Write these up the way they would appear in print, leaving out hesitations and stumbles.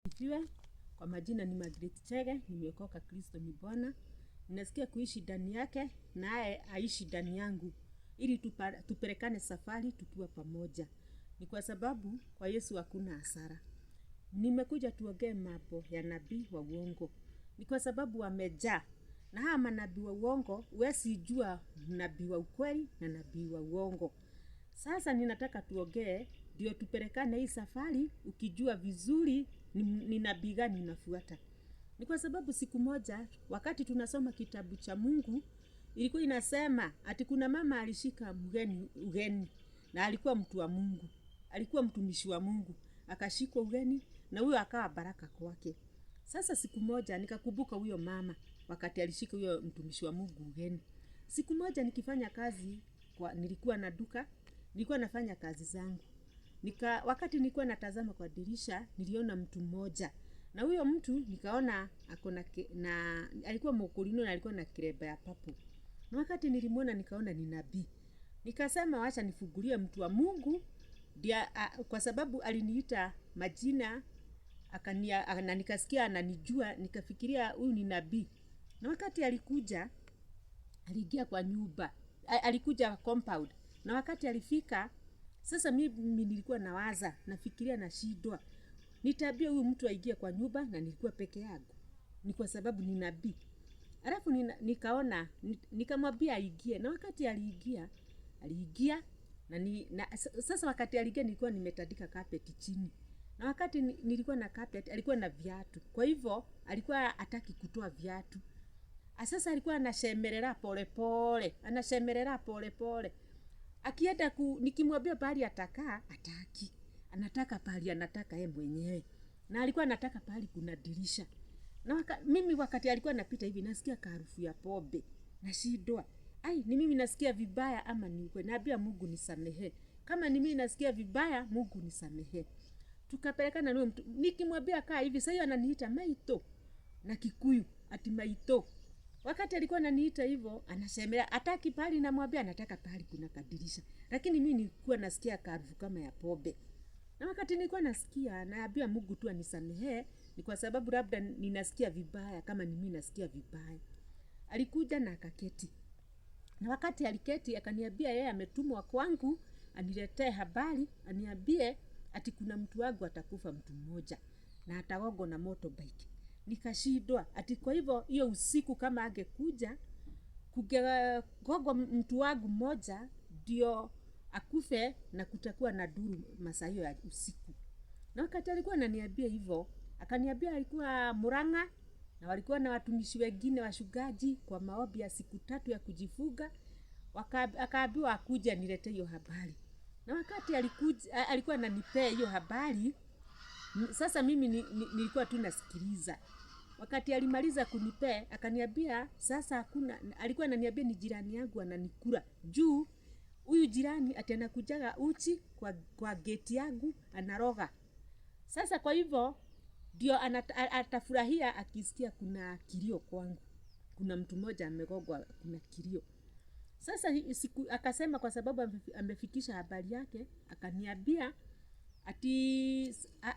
Asifiwe. Kwa majina ni Margaret Chege, nimeokoka, Kristo ni Bwana. Ninasikia kuishi ndani yake naye aishi ndani yangu ili tupelekane safari tukiwa pamoja. Ni kwa sababu kwa Yesu hakuna hasara. Nimekuja tuongee mambo ya nabii wa uongo. Ni kwa sababu wamejaa. Na hawa manabii wa uongo, huwezi jua nabii wa ukweli na nabii wa uongo. Sasa ninataka tuongee ndio tupelekane hii safari ukijua vizuri ni nabii gani unafuata. Ni kwa sababu siku moja wakati tunasoma kitabu cha Mungu ilikuwa inasema ati kuna mama alishika mgeni ugeni na alikuwa mtu wa Mungu. Alikuwa mtumishi wa Mungu. Akashikwa ugeni na huyo akawa baraka kwake. Sasa siku moja nikakumbuka huyo mama wakati alishika huyo mtumishi wa Mungu ugeni. Siku moja nikifanya kazi nilikuwa na duka, nilikuwa nafanya kazi zangu. Wakati nilikuwa natazama kwa dirisha, niliona mtu mmoja. Na huyo mtu nikaona ako na na alikuwa mkulino na alikuwa na kiremba ya papo. Na wakati nilimuona nikaona ni nabii. Nikasema wacha nifungulie mtu wa Mungu dia, kwa sababu aliniita majina na nikasikia ananijua, nikafikiria huyu ni nabii. Na wakati alikuja, aliingia kwa nyumba, alikuja compound. Na wakati alifika, sasa mimi nilikuwa nawaza, nafikiria nashindwa. Nitaambia huyu mtu aingie kwa nyumba na nilikuwa peke yangu. Ni kwa sababu ni nabii. Alafu nikaona, nikamwambia aingie. Na wakati aliingia, aliingia na sasa wakati aliingia nilikuwa nimetandika carpet chini. Na wakati nilikuwa na carpet, alikuwa na viatu. Kwa hivyo alikuwa hataki kutoa viatu. Sasa alikuwa anashemerera pole pole, anashemerera pole pole. Akienda nikimwambia pahali atakaa, hataki. Anataka pahali anataka yeye mwenyewe. Na alikuwa anataka pahali kuna dirisha. Na mimi wakati alikuwa anapita hivi nasikia harufu ya pombe. Nashindwa. Ai, ni mimi nasikia vibaya ama ni ukweli? Naambia Mungu nisamehe. Kama ni mimi nasikia vibaya, Mungu nisamehe. Tukapelekana na huyo mtu. Nikimwambia kaa hivi, sasa ananiita maito na Kikuyu, ati maito. Wakati alikuwa ananiita hivyo, anasemea hataki pahali namwambia anataka pahali kuna kadirisha. Lakini mimi nilikuwa nasikia harufu kama ya pombe. Na wakati nilikuwa nasikia, naambia Mungu tu anisamehe, ni kwa sababu labda ninasikia vibaya kama ni mimi nasikia vibaya. Alikuja na akaketi. Na wakati aliketi akaniambia yeye ametumwa kwangu aniletee habari, aniambie ati kuna mtu wangu atakufa, mtu mmoja na atagongwa na motorbike. Nikashindwa ati kwa hivyo hiyo usiku kama angekuja kugongwa mtu wangu mmoja ndio akufe na kutakuwa na duru masaa hiyo ya usiku. Na wakati alikuwa ananiambia hivyo, akaniambia alikuwa Murang'a na walikuwa na watumishi wengine wachungaji kwa maombi ya siku 3 ya kujifuga. Akaambiwa akuje niletee hiyo habari. Na wakati alikuwa ananipea hiyo habari, sasa mimi nilikuwa tu nasikiliza. Wakati alimaliza kunipea, akaniambia sasa hakuna, alikuwa ananiambia ni jirani yangu ananikula. Juu huyu jirani ati anakujaga uchi kwa gate yangu anaroga. Sasa kwa hivyo ndio atafurahia akisikia kuna kilio kwangu. Kuna mtu mmoja amegogwa, kuna kilio. Sasa siku akasema kwa sababu amefikisha habari yake,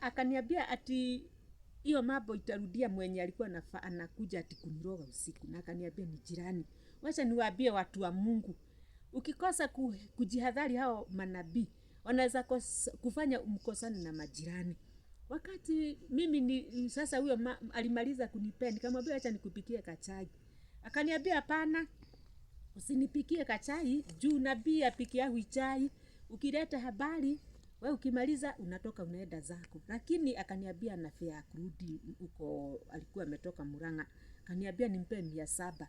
akaniambia ati hiyo mambo itarudia mwenye alikuwa anakuja ati kuniroga usiku, na akaniambia ni jirani. Wacha niwaambie watu wa Mungu, ukikosa kujihadhari hao manabii wanaweza kufanya mkosane na majirani. Wakati mimi ni, sasa huyo alimaliza kunipea, nikamwambia acha nikupikie kachai. Akaniambia hapana, usinipikie kachai juu nabii apikia chai. Ukileta habari wewe ukimaliza unatoka unaenda zako. Lakini akaniambia na fare ya kurudi huko, alikuwa ametoka Murang'a. Akaniambia nimpe 700.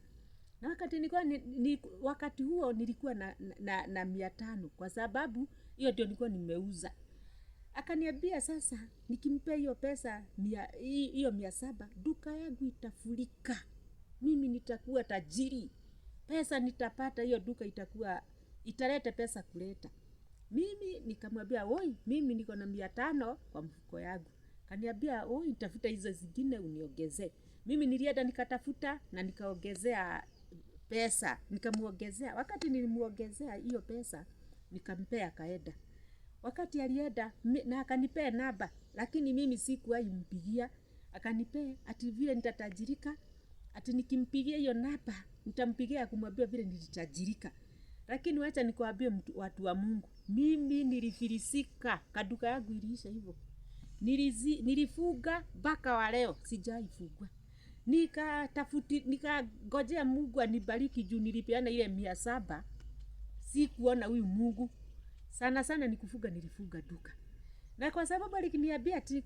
Na wakati nilikuwa ni, ni, wakati huo nilikuwa na 500 kwa sababu hiyo ndio nilikuwa nimeuza. Akaniambia sasa nikimpea hiyo pesa hiyo 700, duka yangu itafurika. Mimi nitakuwa tajiri. Pesa nitapata, hiyo duka italeta pesa kuleta. Mimi nikamwambia oi, mimi niko na 500 kwa mfuko yangu. Akaniambia oi, nitafuta hizo zingine uniongezee. Mimi nilienda nikatafuta na nikaongezea pesa, nikamuongezea. Wakati nilimuongezea hiyo pesa, nikampea akaenda. Wakati alienda na akanipea namba, lakini mimi sikuwahi mpigia. Akanipea ati vile nitatajirika, ati nikimpigia hiyo namba nitampigia kumwambia vile nilitajirika. Lakini wacha nikwambie watu wa Mungu, mimi nilifilisika, kaduka yangu iliisha hivyo. Nilifuga mpaka wa leo sijaifungua. Nikangojea Mungu anibariki juu nilipeana ile 700, sikuona huyu Mungu. Sana sana nikufuga, nilifuga duka. Na kwa sababu aliniambia ati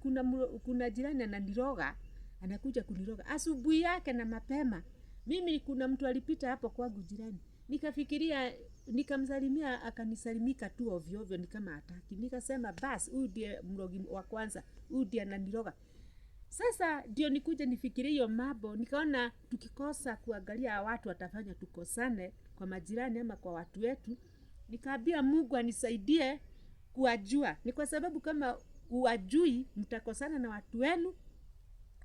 kuna jirani ananiroga, anakuja kuniroga asubuhi yake na mapema. Mimi kuna mtu alipita hapo kwangu jirani, nikafikiria, nikamsalimia, akanisalimika tu ovyo ovyo, ni kama hataki. Nikasema bas, huyu ndiye mrogi wa kwanza, huyu ndiye ananiroga. Sasa ndio nikuje nifikirie hiyo mambo, nikaona tukikosa kuangalia watu watafanya tukosane kwa majirani ama kwa watu wetu. Nikaambia Mungu anisaidie kuwajua. Ni kwa sababu kama uwajui, mtakosana na watu wenu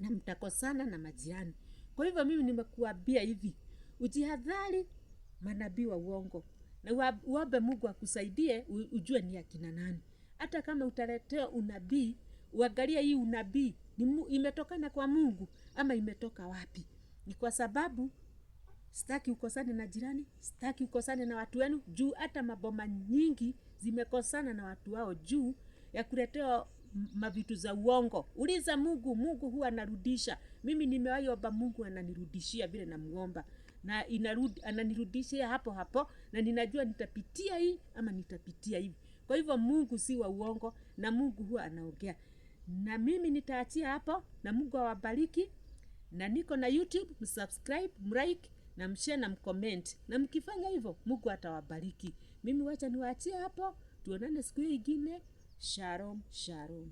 na mtakosana na majirani. Kwa hivyo mimi nimekuambia hivi, ujihadhari manabii wa uongo, na uombe Mungu akusaidie ujue ni akina nani. Hata kama utaletewa unabii, uangalie hii unabii imetokana kwa Mungu ama imetoka wapi. Ni kwa sababu sitaki ukosane na jirani, sitaki ukosane na watu wenu, juu hata maboma nyingi zimekosana na watu wao juu ya kuletewa mavitu za uongo. Uliza Mungu, Mungu huwa anarudisha. Mimi nimewahi omba Mungu ananirudishia vile namuomba, na ananirudishia hapo hapo, na ninajua nitapitia hii ama nitapitia hivi. Kwa hivyo Mungu si wa uongo, na Mungu huwa anaongea. Na mimi nitaachia hapo, na Mungu awabariki. Na niko na YouTube, msubscribe, mlike na mshare na mcomment. Na mkifanya hivyo Mungu atawabariki. Mimi wacha niwaachie hapo, tuonane siku nyingine. Shalom, shalom.